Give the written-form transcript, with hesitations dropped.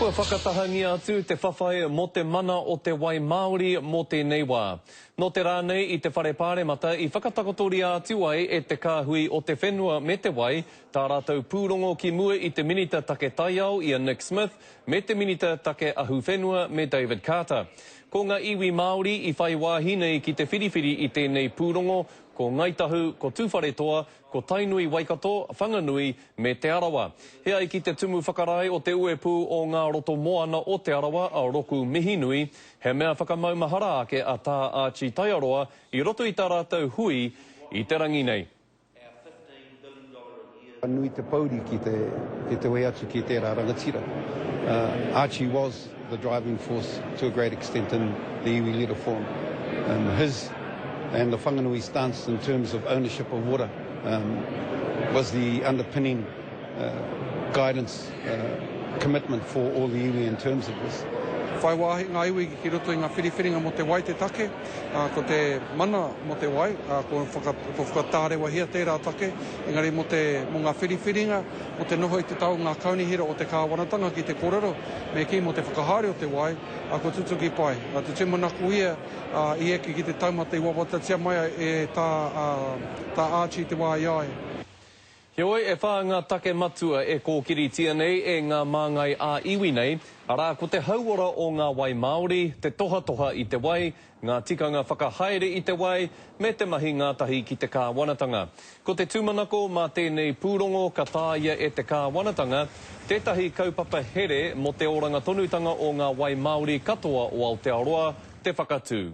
Kua whakatahangia atu te whawhai mō te mana o te wai Māori mō tēnei wā. Nō te rā nei i te Whare Pāremata i whakatakotoria atu ai e te Kāhui o te Whenua me te Wai tā rātou pūrongo ki mua i te Minita Take Taiao i a Nick Smith me te Minita Take Ahuwhenua me David Carter. Ko ngā iwi Māori i whai wāhi nei ki te whiriwhiri i tēnei pūrongo ko Ngāi Tahu, ko Tūwharetoa, ko Tainui Waikato, Whanganui me Te Arawa. He ai ki te tumu whakarae o te uepū o ngā roto moana o Te Arawa a Roku Mihinui, he mea whakamaumahara ake a Tā Archie Taiaroa i roto i tā rātou hui i te rangi nei. Nui te pouri ki te ki te wehe atu ki tērā rangatira. Archie was the driving force to a great extent in the iwi leader forum. His and the Whanganui stance in terms of ownership of water was the underpinning guidance commitment for all the iwi in terms of this. Whai wāhi ngā iwi ki roto i ngā whiriwhiringa mō te wai te take, ā, ko te mana mō te wai, ā, kua whaka, kua whakatārewahia tērā take, engari mō te, mō ngā whiriwhiringa, mō te noho i te taha o ngā kaunihera o te kāwanatanga ki te kōrero, me kī mō te whakahaere o te wai, ā, kua tutuki pai. Ā, te tūmanako ia, ā, i eke ki te taumata i wawatatia mai ai e tā, ā, tā Archie i te wā i a ia. Heoi, e whā ngā take matua e kōkiritia nei e ngā māngai ā-iwi nei, arā, ko te hauora o ngā wai māori, te tohatoha i te wai, ngā tikanga whakahaere i te wai, me te mahi ngātahi ki te kāwanatanga. Ko te tūmanako mā tēnei pūrongo ka tāia e te kāwanatanga tētahi kaupapa here mō te oranga tonutanga o ngā wai māori katoa o Aotearoa te whakatū.